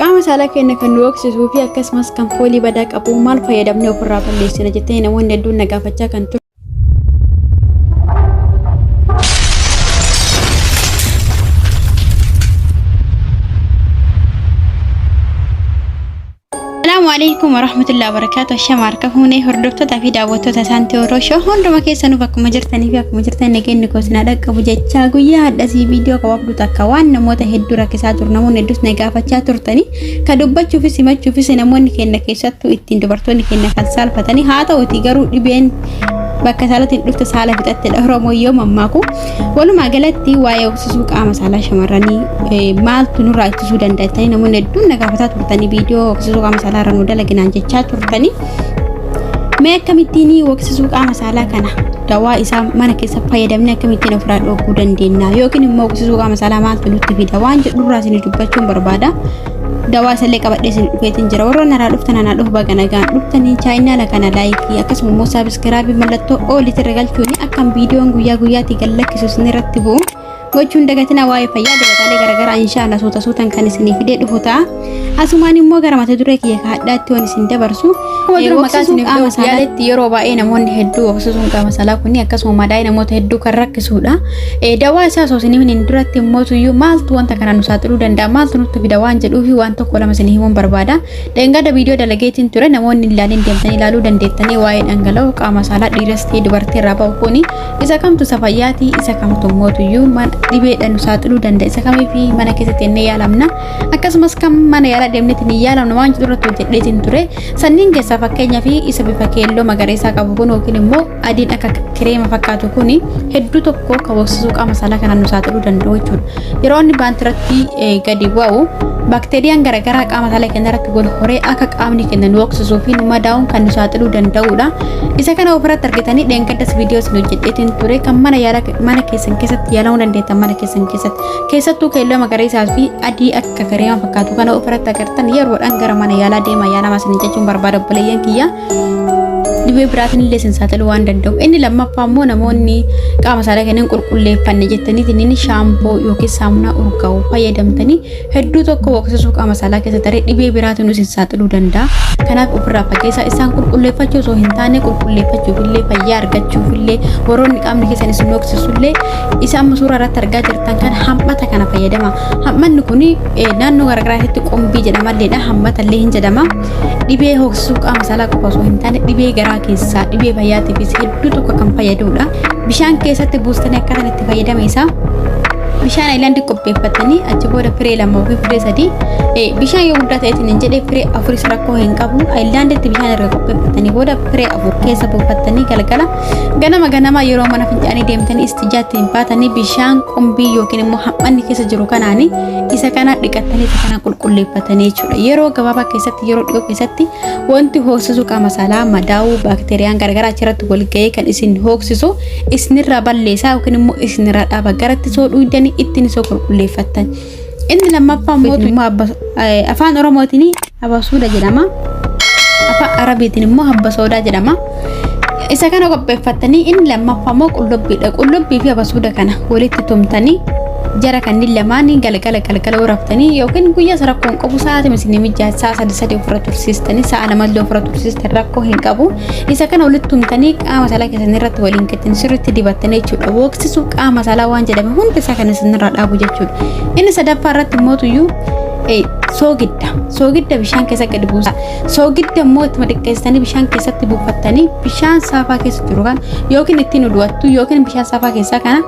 Qaama saalaa keenya kan nu hooqsisuu fi akkasumas kan foolii badaa qabu maal fayyadamnee ofirraa balleessina jettanii namoonni hedduun na gaafachaa kan ture. Salaamu alaikum warahmatullahi wabarakatuh. Ashama harka fuunee hordoftoota fi daawwattoota Saantii Oroshoo hunduma keessanuu bakkuma jirtanii fi akkuma jirtan nageenyi koo isin haa dhaqqabu jechaa guyyaa hadhasii viidiyoo qabaabdu takka waan namoota hedduu rakkisaa turu namoonni hedduus na gaafachaa turtanii ka dubbachuufis himachuufis namoonni keenya keessattuu ittiin dubartoonni keenya kan saalfatanii haa ta'uti garuu dhibeen bakka saalatiin dhufte saala fixattedha Oromoo yoo mammaaku. Walumaa galatti waa'ee hooksisuu qaama saalaa shamarranii maaltu nurraa ittisuu danda'a jettanii namoonni hedduun na gaafataa turtanii viidiyoo hooksisuu qaama saalaa irra nu dalaginaan jechaa turtanii. Mee akkamittiin hooksisuu qaama saalaa kana dawaa isaa mana keessa fayyadamnee akkamittiin ofirraa dhooguu dandeenya yookiin immoo hooksisuu qaama saalaa maaltu nutti fida waan jedhurraa isin dubbachuun barbaada. Dawaa isallee qabadhee isin dhufeetiin jira. Warroonni naraa dhuftan anaa dhufu baga nagaan dhuftanii chaayinaala kana laayikii akkasuma immoo saabiskiraabii mallattoo oolitti irra galchuun akkan viidiyoon guyyaa guyyaatti gad lakkisu isin irratti bu'u gochuun dagatina waa'ee fayyaa dibataalee garaagaraa inshaallah suuta suutan kan isinii fidee dhufu ta'a. Asumaan immoo gara mata duree kiyya kaadhaatti waan isin dabarsu. Akkuma dura maqaa isiniif qaama saalaatti yeroo baay'ee namoonni hedduu hooksisuun qaama saalaa kun akkasuma madaa'ee namoota hedduu kan rakkisuudha. Dawaa isaa osoo isin himin duratti immoo tuyyuu maaltu wanta kana nu saaxiluu danda'a maaltu nutti fida waan jedhuu fi waan tokko lama isin himuun barbaada. Dheengadda viidiyoo dalageetiin ture namoonni ilaalin deemtanii ilaaluu dandeettanii waa'ee dhangala'oo qaama saalaa dhiiras ta'e dubartii irraa ba'u kuni isa kamtu isa fayyaatii isa kamtu immoo tuyyuu dhibeedhaan nu saaxiluu danda'a isa kamii fi mana keessatti inni yaalamna akkasumas kan mana yaalaa deemnetti ni yaalamna waan jedhu irratti hojjedheetiin ture. Sanniin keessaa fakkeenyaa fi isa bifa keelloo magariisaa qabu kun yookiin immoo adiin akka kireema fakkaatu kun hedduu tokko kan hooksisuu qaama saalaa kanaan nu saaxiluu danda'u jechuudha. Yeroo inni baantiratti gadi bu'u baakteeriyaan garaagaraa qaama saalaa keenya irratti wal horee akka qaamni keenya nu hooksisuu fi nu madaa'uun kan nu saaxiluu danda'udha. Isa kana ofirratti argitanii dheengaddas viidiyoo isin hojjedheetiin ture kan mana yaala mana keessan keessatti yaalamuu dandeettan mana keessan keessatti. Keessattuu keelloo magariisaa fi adii akka kireema fakkaatu kana ofirratti agartan yeroodhaan gara mana yaalaa deema yaalamaa isin jechuun barbaada obboleeyyan kiyya. Dhibee biraatiin illee isin saaxiluu waan danda'u. Inni lammaffaa immoo namoonni qaama saalaa kanneen qulqulleeffanne jettaniitiin inni shaampoo yookiin saamunaa urgaa'u fayyadamtanii hedduu tokko hooksisuu qaama saalaa keessa taree dhibee biraatiin isin saaxiluu danda'a. Kanaaf ofirraa fageessaa isaan qulqulleeffachuu osoo hin taane qulqulleeffachuuf illee fayyaa argachuuf illee warroonni qaamni keessan isin hooksisu illee isa amma suuraa irratti argaa jirtan kan hammata kana fayyadama. Hammanni kun naannoo garaagaraatti qumbii jedhamalleedha. Hammata illee hin jedhama. Dhibee hooksisuu qaama saalaa qofa osoo hin taane dhibee garaa keessaa dhibee fayyaatiifis hedduu tokko kan fayyadudha. Bishaan keessatti buustanii akkaataan itti fayyadama isaa bishaan ayilaandii qopheeffatanii achi booda firee lama yookiin firee sadii bishaan yoo guddaa ta'eetiin hin jedhee firee afuris rakkoo hin qabu. Ayilaandiitti bishaan erga qopheeffatanii booda firee afur keessa buufattanii galgala ganama ganama yeroo mana fincaanii deemtanii istijaatti hin baatanii bishaan qumbii yookiin immoo hammanni keessa jiru kanaani isa kana dhiqattanii isa kana qulqulleeffatanii jechuudha. Yeroo gabaabaa keessatti yeroo dhiyoo keessatti wanti hooksisu qaama saalaa madaa'uu baakteeriyaan garaagaraa achirratti wal ga'ee kan isin hooksisu isinirraa balleessaa yookiin immoo isinirraa dhaaba garatti soo dhuydanii ittiin isoo qulqulleeffattan. Inni lammaffaa immoo afaan Oromootiin Habasuuda jedhama. Afaan Arabiitiin immoo habbasoodaa jedhama. Isa kana qopheeffattanii inni lammaffaa immoo qullubbiidha. Qullubbii fi habasuuda kana walitti tumtanii jara kanneen lamaanii galgala galgala waraabtanii yookiin guyyaa isa rakkoo hin qabu sa'aatii isin mijaa'e sa'a sadi sadi ofirra tursiistanii sa'a lamallee ofirra tursiistan rakkoo hin qabu. Isa kana walitti tumtanii qaama saalaa keessan irratti waliin galchanii sirriitti dibattanii jechuudha. Wooksisuu qaama saalaa waan jedhame hunda isaa kan isinirraa dhaabu jechuudha. Inni sadaffaa irratti immoo tuyyuu soogidda. Soogidda bishaan keessa gadi buusa. Soogidda immoo ittuma xiqqeessitanii bishaan keessatti buufattanii bishaan saafaa keessa jiru kan yookiin ittiin uduwattu yookiin bishaan saafaa keessaa kana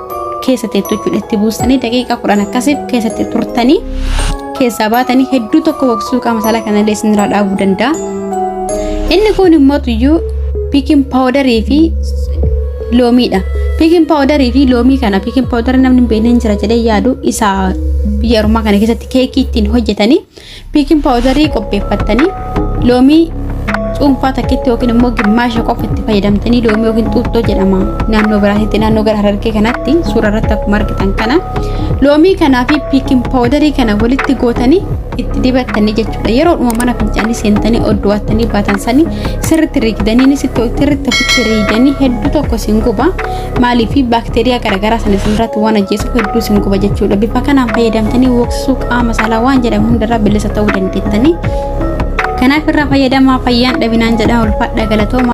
keessa teettu jechuudha. Itti buustanii daqiiqaa 10 akkasiif keessatti turtanii keessaa baatanii hedduu tokko boqsuu qaama saalaa kanallee isinirraa dhaabuu danda'a. Inni kun immoo tuyyuu biikin paawudarii fi loomiidha. Biikin paawudarii fi loomii kana biikin paawudarii namni hin beekne hin jira jedhee yaadu isa biyya ormaa kana keessatti keekii ittiin hojjetanii biikin paawudarii qopheeffattanii loomii cuunfaa takkitti yookiin immoo gimmaasha qofa itti fayyadamtanii loomii yookiin xuuxxoo jedhama naannoo biraatitti naannoo gara harargee kanatti suura irratti akkuma argitan kana loomii kanaa fi biikin paawudarii kana walitti gootanii Itti dibattanii jechuudha. Yeroodhuma mana fincaanii seentanii odduwattanii baatan sanii sirriitti riigdanii sirriitti ofitti riigdanii hedduu tokko isin guba. Maaliif baakteeriyaa garaagaraa sana isinirratti waan ajjeesuuf hedduu isin guba jechuudha. Bifa kanaan fayyadamtanii wooksisuu qaama saalaa waan jedhamu hundarraa bilisa ta'uu dandeettanii. Kanaaf irraa fayyadamaa, fayyaan dhabinaan jedhaa, ulfaadha, galatooma.